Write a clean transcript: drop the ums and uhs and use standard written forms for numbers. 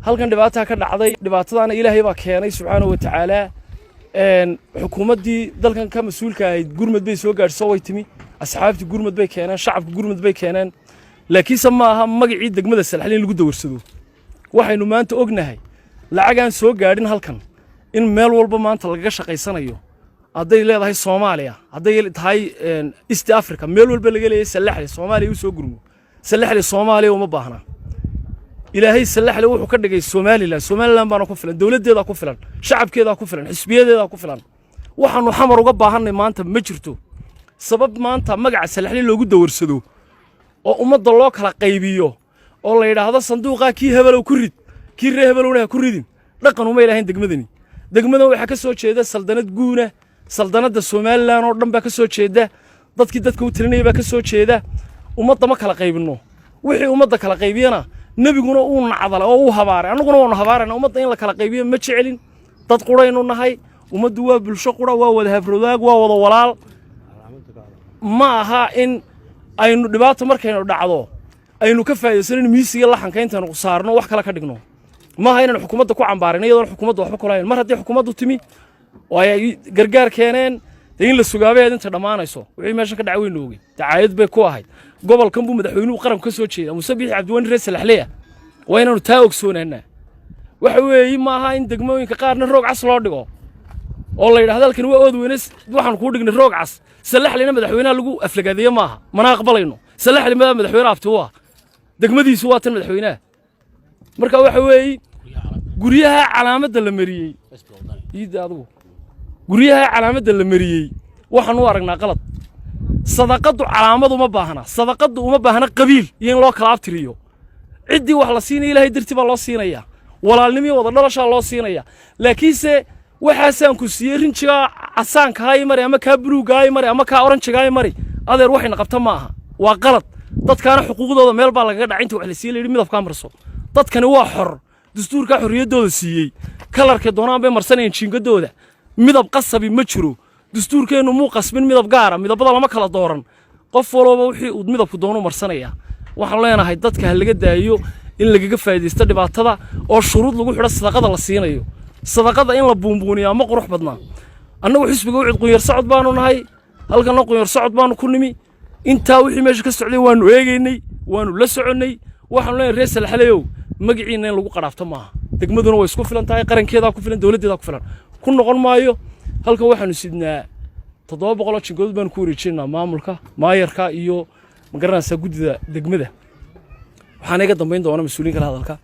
Halkan dhibaataa ka dhacday, dhibaatadaana Ilaahay baa keenay, subxaanahu wa tacaala. Xukuumaddii dalkan ka mas-uulka ahayd gurmad bay soo gaadhso, way timi. Asxaabtii gurmad bay keeneen, shacabka gurmad bay keeneen, laakiinse ma aha magacii degmada Salaxley in lagu dawarsado. Waxaynu maanta ognahay lacagaan soo gaadhin halkan in meel walba maanta lagaga shaqaysanayo, hadday leedahay Soomaaliya, hadday tahay East Africa, meel walba laga leeyahay Salaxle Soomaaliya u soo gurmo. Salaxle Soomaaliya uma baahna. Ilaahay Salaxle wuxuu ka dhigay Somaliland. Somaliland baana ku filan, dowladdeedaa ku filan, shacabkeedaa ku filan, xisbiyadeedaa ku filan. Waxaanu Xamar uga baahannay maanta ma jirto. Sabab maanta magaca Salaxle loogu dawarsado oo ummadda loo kala qaybiyo oo la yidhaahdo sanduuqaa kii hebelow ku rid, kii ree hebelowna ha ku ridin, dhaqan uma ilahayn degmadani. Degmadan waxaa ka soo jeeda saldanad guuna, saldanadda Somaliland oo dhan baa ka soo jeeda, dadkii dadka u talinaya baa ka soo jeeda. Ummadda ma kala qaybinno. Wixii ummadda kala qaybiyana nebiguna uu nacdalay oo uu habaaray, annaguna waanu habaarayna. Ummadda in la kala qaybiyo ma jecelin. Dad quraynu nahay. Ummaddu waa bulsho qura, waa wada habrowdaag, waa wada walaal. Ma aha in aynu dhibaato markaynu dhacdo aynu ka faa'iidaysanin miisiga laxanka intaynu saarno wax kale ka dhigno. Maaha inaynu xukuumadda ku cambaarino iyadoon xukuumadda waxba kulahayn. Mar haddii xukuumaddu timi oo ay gargaar keeneen, dee in la sugaabay inta dhammaanayso. Wixii meesha ka dhacay waynu ogey, dacaayad bay ku ahayd. Gobolkan buu madaxweynuhu qaranku ka soo jeeda, Muuse Biixi Cabdiwani, reer Salaxleya. Waa inaanu taa ogsoonaanaa. Waxa weeye, maaha in degmooyinka qaarna roog cas loo dhigo oo la yidhahdo halkan waa Oodweyne, waxaan kuu dhignay roog cas, Salaxleyna madaxweynaha lagu aflagaadeeye. Maaha, mana aqbalayno. Salaxli madaa madaxweyne abti u ah? Degmadiisu waa tan madaxweynaha. Marka waxa weeye, guryaha calaamadda la mariyey iidda adigu, guryaha calaamadda la mariyey waxaan u aragnaa qalad. Sadaqaddu calaamad uma baahna, sadaqaddu uma baahna qabiil iyo in loo kala abtiriyo. Ciddii wax la siinaya Ilaahay dartii baa loo siinaya, walaalnimiyo wada dhalashaa loo siinaya. Laakiinse waxaasaan ku siiyey, rinjigaa casaankaa i mari ama kaa buluuggaa i mari ama kaa oranjigaa i mari, adeer, waxayna qabta ma aha, waa qalad. Dadkaana xuquuqdooda meel baa lagaga dhacay inta wax la siiyey la yidhi midabkaa marso. Dadkani waa xor, dastuurkaa xorriyaddooda siiyey. Kalarkay doonaan bay marsanayeen jiingadooda. Midab qasabi ma jiro. Dastuurkeennu muu qasbin midab gaara, midabada lama kala dooran. Qof walooba wixii uu midabku doonu marsanayaa. Waxaan leenahay dadka ha laga daayo in lagaga faa'iidaysto dhibaatada oo shuruud lagu xidho sadaqada la siinayo. Sadaqada in la buunbuuniyaa ma qurux badnaa. Annagu xisbiga UCID qunyar socod baanu nahay, halkanna qunyar socod baanu ku nimi. Intaa wixii meesha ka socday waanu eegaynay, waanu la soconnay. Waxaanu leenahay reer Salaxleyow, magaciinna in lagu qadhaafto maaha. Degmaduna way isku filan tahay, qarankeedaa ku filan, dowladdeedaa ku filan. Ku noqon maayo. Halkan waxaanu sidnaa 700 oo jingood baanu ku wareejinaynaa maamulka, maayarka iyo magaranaysaa guddida degmada. Waxaana iga dambayn doona mas-uuliyin kale hadalka.